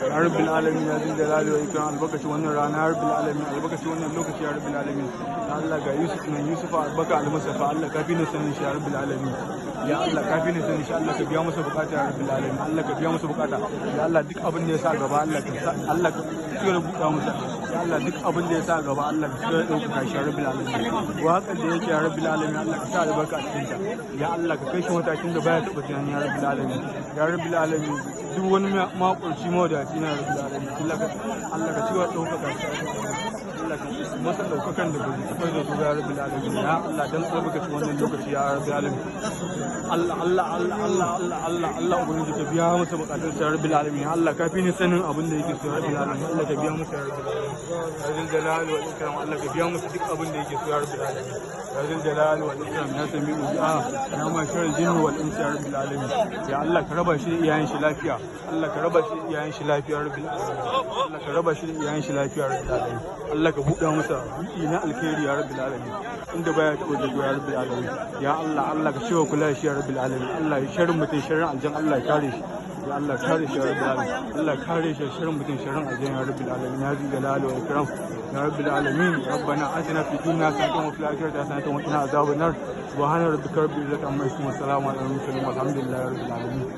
Ya Rabbil alamin, ya zil jalali wal ikram, albarkacin wannan rana ya Rabbil alamin, albarkacin wannan lokaci ya Rabbil alamin. Ya Allah, ga Yusuf nan, Yusuf Abubakar Al-Mustafa, Allah ka fi ni sanin shi ya Rabbil alamin. Ya Allah, ka fi ni sanin shi, Allah ka biya masa bukata ya Rabbil alamin. Allah ka biya masa bukata. Ya Allah, duk abin da ya sa gaba, Allah ka sa, Allah ka tsira buɗa masa. Ya Allah, duk abin da ya sa gaba, Allah ka tsira ɗaukaka shi ya Rabbil alamin. Waƙar da yake ya Rabbil alamin, Allah ka sa albarka a cikin ta. Ya Allah, ka kai shi matakin da baya taɓa tunani ya Rabbil alamin. Ya Rabbil alamin, duk wani makurci mawadaci na Rabbil alamin, Allah ka ciwa ɗaukaka shi. Allah ka masa ɗaukakan da bai taɓa da su ya Rabbil alamin. Ya Allah, dan albarkacin wannan lokaci ya Rabbil alamin. Allah, Allah, Allah, Allah, Allah, Allah, Allah, ubangiji ka biya masa bukatun sa ya Rabbil alamin. Ya Allah, ka fi ni sanin abin da yake so ya Rabbil alamin. Allah ka biya masa ya Rabbil alamin. Ya zil jalali wal ikram, Allah ka biya masa duk abin da yake so ya Rabbil alamin. Ya zil jalali wal ikram, ya sami'u du'a, ya ma'shar jinni wal insi ya Rabbil alamin. Ya Allah, ka raba shi da iyayen shi lafiya. Allah ka raba shi da iyayen shi lafiya ya Rabbil alamin. Allah ka raba shi da iyayen shi lafiya ya Rabbil alamin. Allah ka buɗa masa buɗi na alkhairi ya Rabbil alamin, inda baya taɓa zato ya Rabbil alamin. Ya Allah, Allah ka cewa kula shi ya Rabbil alamin. Allah ya sharrin mutum, sharrin aljan, Allah ya kare shi. Ya Allah, kare shi ya Rabbil alamin. Allah kare shi sharrin mutum, sharrin aljan ya Rabbil alamin. Ya zil jalali wal ikram ya Rabbil alamin. ربنا آتنا في الدنيا حسنة وفي الآخرة حسنة وقنا عذاب النار. سبحان ربك رب العزة عما يصفون وسلام على المرسلين والحمد لله رب العالمين.